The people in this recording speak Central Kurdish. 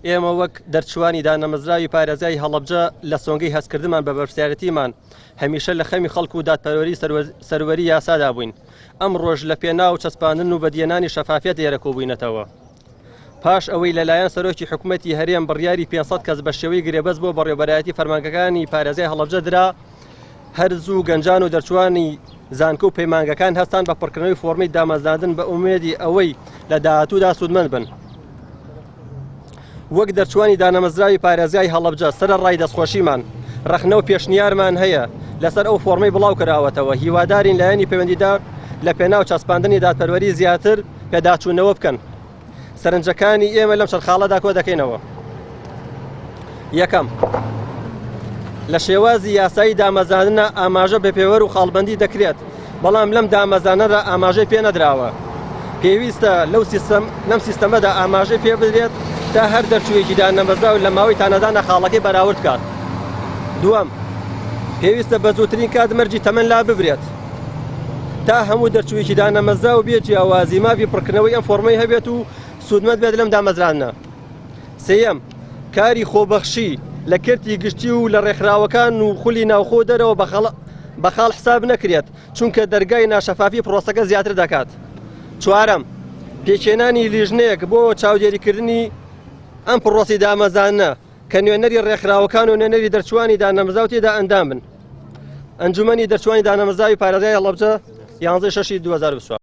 ئێمە وەک دەرچووانی دانەمەزراوی پارێزگای هەڵەبجە لە سۆنگەی هەستکردنمان بە بەرپرسیارێتیمان هەمیشە لە خەمی خەڵک و دادپەروەری سەروەری یاسادا بووین ئەمڕۆش لە پێناو چەسپاندن و بەدیهێنانی شەفافیەت لێرە کۆبووینەتەوە. پاش ئەوەی لەلایەن سەرۆکی حکومەتی هەرێم بڕیاری 500 کەس بە شێوەی گرێبەست بۆ بەڕێوەبەرایەتی فەرمانگەکانی پارێزگای هەڵەبجە درا، هەر زوو گەنجان و دەرچووانی زانکۆ و پەیمانگەکان هەستان بە پڕکردنەوەی فۆڕمی دامەزراندن بە ئومێدی ئەوەی لە داهاتوودا سوودمەند بن. وەک دەرچووانی دانەمەزراوی پارێزگای هەڵەبجە سەرەڕای دەستخۆشیمان، ڕەخنە و پێشنیارمان هەیە لەسەر ئەو فۆڕمەی بڵاوکراوەتەوە، هیوادارین لایەنی پەیوەندیدار لە پێناو چەسپاندنی دادپەروەری زیاتر پێداچوونەوە بکەن. سەرنجەکانی ئێمە لەم چەند خاڵەدا کۆ دەکەینەوە. یەکەم، لە شێوازی یاسایی دامەزراندنە ئاماژە بە پێوەر و خاڵبەندی دەکرێت، بەڵام لەم دامەزانەدا ئاماژەی پێ نەدراوە. پێویستە لەو سیستەم لەم سیستەمەدا ئاماژەی پێ بدرێت تا هەر دەرچوویەکی دانەمەزراو لە ماوەی تانەدانە خاڵەکەی بەراورد بکات. دووەم، پێویستە بە زووترین کات مەرجی تەمەن لا ببرێت تا هەموو دەرچوویەکی دانەمەزراو بێ جیاوازی مافی پڕکردنەوەی ئەم فۆرمەی هەبێت و سوودمەند بێت لەم دامەزراندنە. سێیەم، کاری خۆبەخشی لە کەرتی گشتی و لە ڕێکخراوەکان و خولی ناوخۆ و دەرەوە بە خاڵ حساب نەکرێت، چونکە دەرگای ناشەفافی پرۆسەکە زیاتر دەکات. چوارەم، پێکهێنانی لیژنەیەک بۆ چاودێریکردنی ئەم پرۆسەی دامەزراندنە کە نوێنەری ڕێکخراوەکان و نوێنەری دەرچووانی دانەمەزراو تێدا ئەندام بن. ئەنجومەنی دەرچووانی دانەمەزراوی پارێزگای هەڵەبجە 11 شەشی 2024.